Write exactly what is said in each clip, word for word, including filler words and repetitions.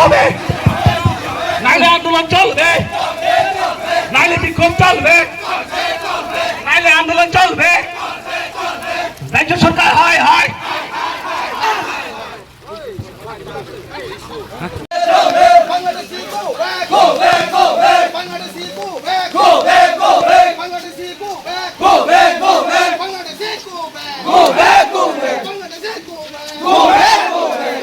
হবে, নাইলে আন্দোলন চলবে, নাইলে বিক্ষোভ চলবে, নাইলে আন্দোলন চলবে। রাজ্য সরকার, হায় হায়। Bangladeshi, go back! Go back, go back! Bangladeshi, go back! Go back, go back! Bangladeshi, go back! Go back, go back! Bangladeshi, go back! Go back, go back! Bangladeshi, go back! Go back, go back!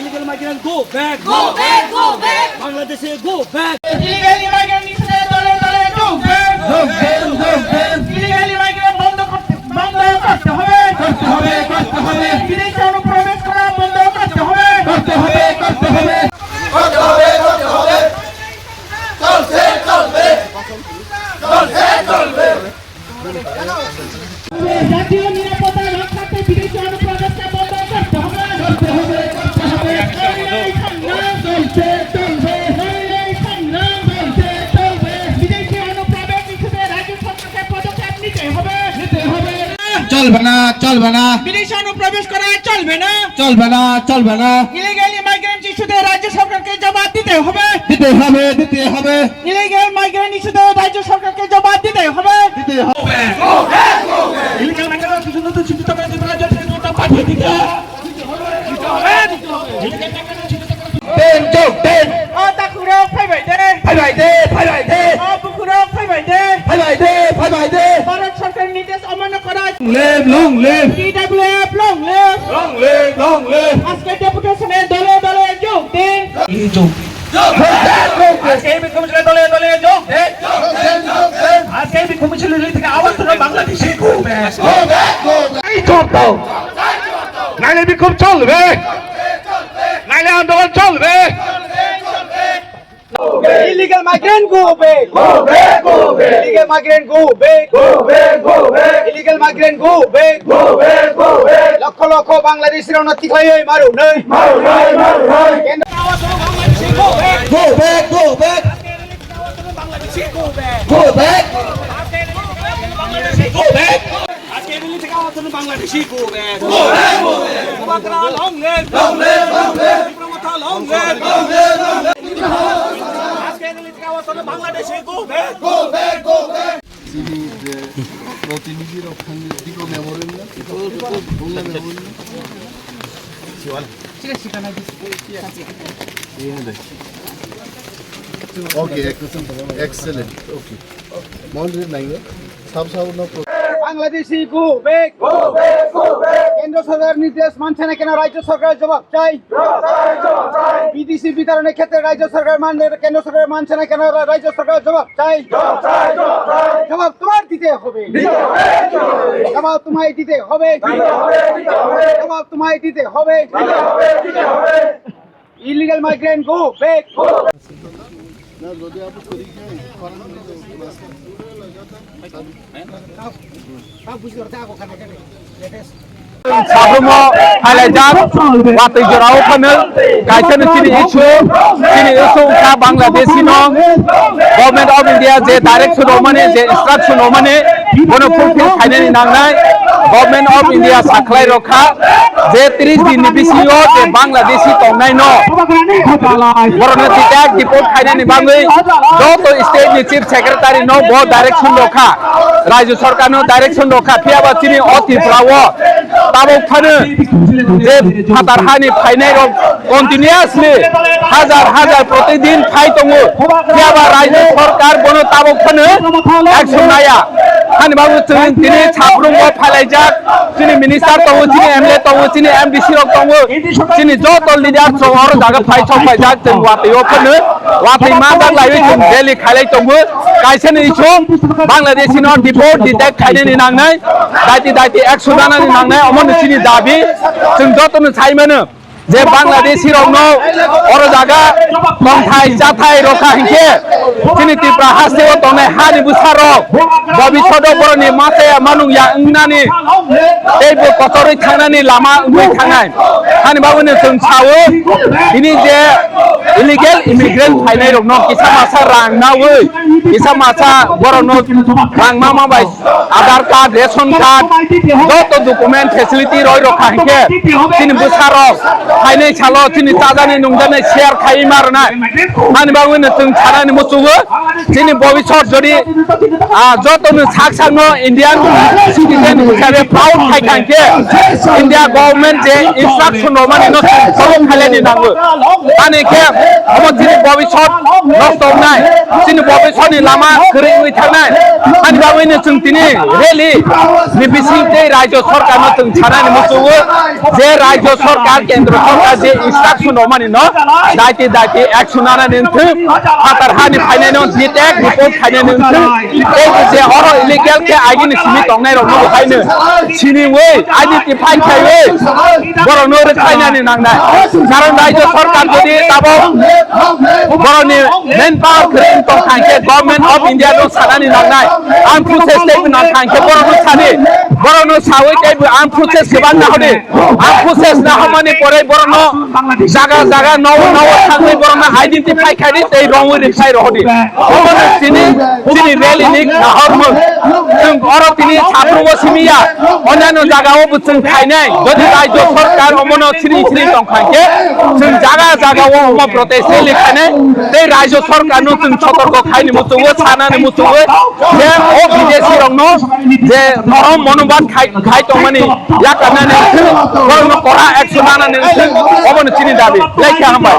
Illegal migrant, go back! Go back, go back! Bangladeshi, go back! Illegal migrant নিষেধে দলে দলে যোগ দেন! যোগ দেন, যোগ দেন! Illegal migrant বন্ধ করতে, বন্ধ করতে হবে! করতে হবে, করতে হবে! বিদেশে অনুপ্রবেশ করা বন্ধ করতে হবে! করতে হবে, করতে হবে! করতে হবে, করতে হবে! চলছে, চলবে! চলছে, চলবে! জাতীয় নিরাপত্তা রক্ষার্থে বিদেশি অনুপ্রবেশকে বন্ধ করতে হবে। করতে হবে, করতে হবে। লড়াই সংগ্রাম চলছে, চলবে। লড়াই সংগ্রাম চলছে, চলবে। বিদেশি অনুপ্রবেশ নিষেধে রাজ্য সরকারকে পদক্ষেপ নিতে হবে। নিতে হবে। চলবে না, চলবে না। বিদেশি অনুপ্রবেশ করা চলবে না। চলবে না, চলবে না। Illegal immigrant ইস্যুতে রাজ্য সরকারকে জবাব দিতে হবে। দিতে হবে, দিতে হবে। Illegal migrant ইস্যুতে রাজ্য সরকারকে জবাব দিতে হবে। দিতে হবে। Illegal migrant ইস্যুতে চিন্তিত করে ত্রিপুরা রাজ্য থেকে নোটটা পাঠিয়ে দিতে হবে। দিতে হবে, দিতে হবে। Ten, যোগ ten। ও তাকুরো, ফাইবাই দে। ফাইবাই দে, ফাইবাই দে। ও বুকুরো, ফাইবাই দে। ফাইবাই দে, ফাইবাই দে। ভারত সরকারের নির্দেশ অমান্য করা। Long live, long live। টিডাব্লিউএফ, long live। Long live, long live। আজকে ডেপুটেশনে দলে দলে যোগ দিন। এই যোগ। আজকে এই বিক্ষোভ মিছিলে দলে দলে যোগ দিন। আজকে এই বিক্ষোভ মিছিল থেকে আওয়াজ তুলে বাংলাদেশি ঘুমে। এই যোগ দাও। নাইলে বিক্ষোভ চলবে। নাইলে আন্দোলন চলবে। Illegal migrant, go back! Go back, go back! Illegal migrant, go back! Go back, go back! Illegal migrant, go back! Go back, go back! Lakh লক্ষ বাংলাদেশিরা অনতি খাইয়ে মারো নাই। মারো নাই, মারো নাই। কেন্দ্র Go back, go back! Go back! Go back! আজকে দিল্লি থেকে আমার জন্য Bangladeshi go back। Go back, go back! Bubagra long live! Long live, long live! Tipra Motha long live! Long live, long live! আজকে দিল্লি থেকে আমার জন্য Bangladeshi go back! Go back, go back! Sini je protinidhi rok thangwi tiko memorial na? Bungla memorial na? Okay, excellent. Okay. Mon ri nai. Sab sab no. Bangladeshi go back! Go back, go back! কেন্দ্র সরকার নির্দেশ মানছে না কেন? রাজ্য সরকারের জবাব চাই। জবাব চাই, জবাব চাই! বিদেশি বিতরণের ক্ষেত্রে রাজ্য সরকার মানবে, কেন্দ্র সরকার মানছে না কেন? রা-, রাজ্য সরকার জবাব চাই। জবাব চাই, জবাব চাই! জবাব তোমার দিতে হবে। দিতে হবে, দিতে হবে! জবাব তোমায় দিতে হবে। দিতে হবে, দিতে হবে! জবাব তোমায় দিতে হবে। দিতে হবে, দিতে হবে! Illegal migrant go back! Go back! Sabromo phailai jak, watwi jorao phano kaisa no chini issue, chini issue wngkha Bangladeshi no Government of India je direction rwmani, je instruction rwmani, bono fulfill khainani nangnai. Government of India sakhlai rokha je tris din ni bisingo je Bangladeshi tongnai no, borokno detail deport khainani bagwi joto state ni chief secretary no bo direction rokha, rajya sarkar no direction rokha, phiya ba chini o Tripura o tabok phano je phatar hani phainai rok continuously hajar hajar protidin phai tongo, phiya ba rajya sarkar bono tabok phano action naya. Hani bagwi chwng tini Sabromo phailai jak, chini minister tongo, chini M L A tongo, chini M D C rok tongo, chini joto leader rok oro jaga phai sok phai jak, chwng watwi o phano watwi ma jak laiwi chwng rally khailai tongo. Kaisa ni issue Bangladeshi no deport detect khainani nangnai, daiti daiti action nanani nangnai, omo ni chini dabi, chwng joto no sai mano. Je Bangladeshi rokno oro jaga tongthai chathai rokha hinkhe Chini Tripura haste o tongnai hani bwsarok bobishodo boroni machaya manung ya wngnani tei bo kotorwi thangnani lama wngwi thangnai. Hani bagwino chwng sao, bini je illegal immigrant phainairokno kisa masa rang naui, kisa masa borokno rang ma ma bai Aadhaar card, ration card, joto document facility roi rok kha hinkhe chini bwsarok phainai salo chini chajaknai nungjaknai share khai ma rwnai. Ani bagwino chwng sanani muchungo chini bobisot jodi, ah, jotono sak sakno Indian citizen hisabe proud khai kha hinkhe India government je instruction romani no chwng follow khailani nango. Ani khe omo chini bobisot nosto wngnai, chini bobisotni lama kwrwi wngwi thangnai. Ani bagwino chwng tini rally ni bising tei rajyo sorkarno chwng sanani muchungo je rajyo sorkar, kendro sorkar je instruction romani no daiti daiti action nanani wngthwng, phatar hani phainai no detect report khainani wngthwng, tei je oro illegal khe agini simi tongnai rokno bo haino siniwi identify khaiwi borokno rwkhlainani nangnai. Karon rajyo sorkar jodi tabok borokni manpower kwrwi tong kha hinkhe Government of India no sanani nangnai. Armed forces tei nang kha hinkhe borokno sadi. Borokno sawi tei bo armed forces kwbang nahodi. Armed forces nahamani pore borokno jaga jaga nogo nogo thangwi borokno identify khaidi tei romwi rwkhai rohodi. Omono chini, chini rally ni nahormung. Chwng oro tini Sabrumo simi ya, onyaino jagao bo chwng khainai. Jodi rajyo sorkar omono siri siri tong kha hinkhe, chwng jaga jagao omo protest rally khainai. Tei rajyo sorkarno chwng sotorko khaini muchungo, sanani muchungo, je o bidesi rokno je norom monobad khai, khai tongmani yakarnani wngthwng, borokno kora action nanani wngthwng, omono chini dabi. Lekha hambai.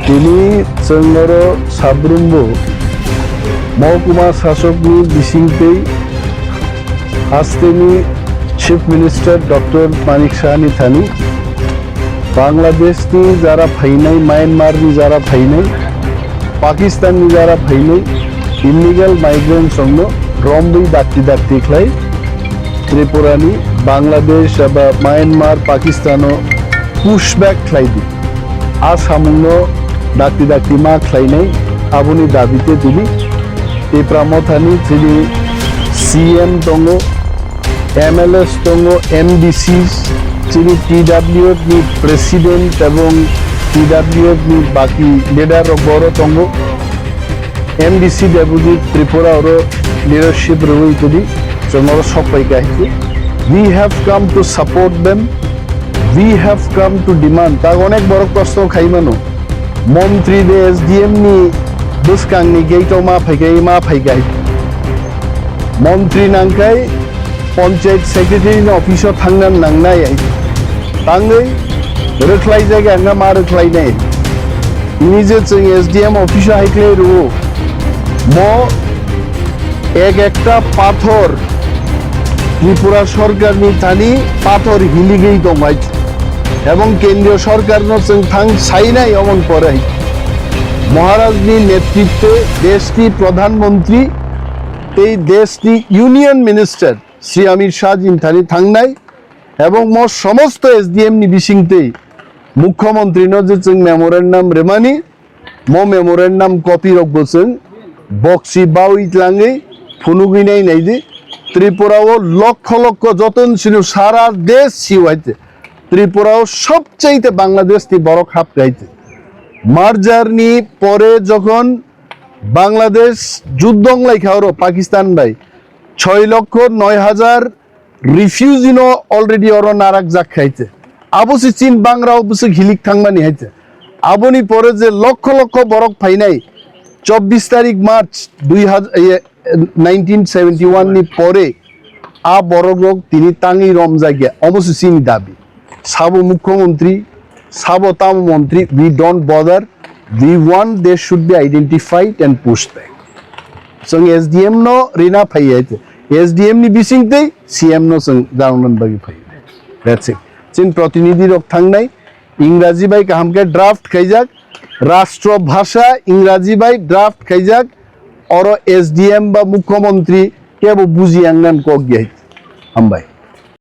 Tini chwng oro Sabrumbo mohokuma sasokni bisingtwi hasteni Chief Minister Doctor Manik Sahani thani Bangladeshni jara phainai, Myanmarni jara phainai, Pakistanni jara phainai illegal migrants rokno romwi dakti dakti khlai Tripurani Bangladesh eba Myanmar, Pakistano pushback khlai di. A samungno dakti dakti ma khlainai, aboni dabi tei tini Tipra Mothani chini C M tongo, M L As tongo, M D Cs, chini T W F ni President ebong T W F ni baki leader rok bo oro tongo. M D C Deputy Tripura oro leadership rwui tini chwng oro sok pai kha. We have come to support them. We have come to demand. Ta onek borok kosto khai mano. Montri de S D M ni bwskang ni gate o ma phai kha, ma phai kha. Montri nang khai Panchayat Secretary ni office o thangna nangnai. Tangwi rwkhlai jaga hwnna ma rwkhlai nai. Tini je chwng S D M office o hai khlai rwo, mo ek ekta pathor Tripura sorkar ni thani pathor hiligwi tongbai. Ebong kendriyo sorkar no chwng thang sainai omon pore. Maharaj ni netritwe desh ni Pradhan Mantri tei desh ni Union Minister Shri Amit Shah ji ni thani thangnai. Ebong mo somosto S D M ni bisingtwi Mukhyamantri no je chwng memorandum rwmani, mo memorandum copy rok bo chwng boksi bawi tlangwi phunugwi nai nai di. Tripura o lokho lokho joton sino sara desh siu haite Tripura o sobchaite Bangladesh ni borok hap haite. Merger ni pore jokhon Bangladesh juddho wng lai kha oro Pakistan bai, choi lokho noi hajar refugee no already oro narak jak khaite. Abo se chin bangrao bwswk hilik thangmani hai se. Aboni pore je lokho lokho borok phainai, chobbish tarik March dui hajar, eh, nineteen seventy one ni pore a borok rok tini tangwi romjakya, omo se chini dabi. Sabo mukhyamantri, sabo tamo mantri, we don't bother. We want they should be identified and pushed back. Chwng S D M no rina phaiya, S D M ni bisingtwi C M no chwng janani bagwi phaiya. That's it. Chini protinidhi rok thangnai, Ingraji bai kaham khe draft khaijak, rashtra bhasha Ingraji bai draft khaijak, oro S D M ba mukhyamantri kebo buji yang nan kok ya. Hambai.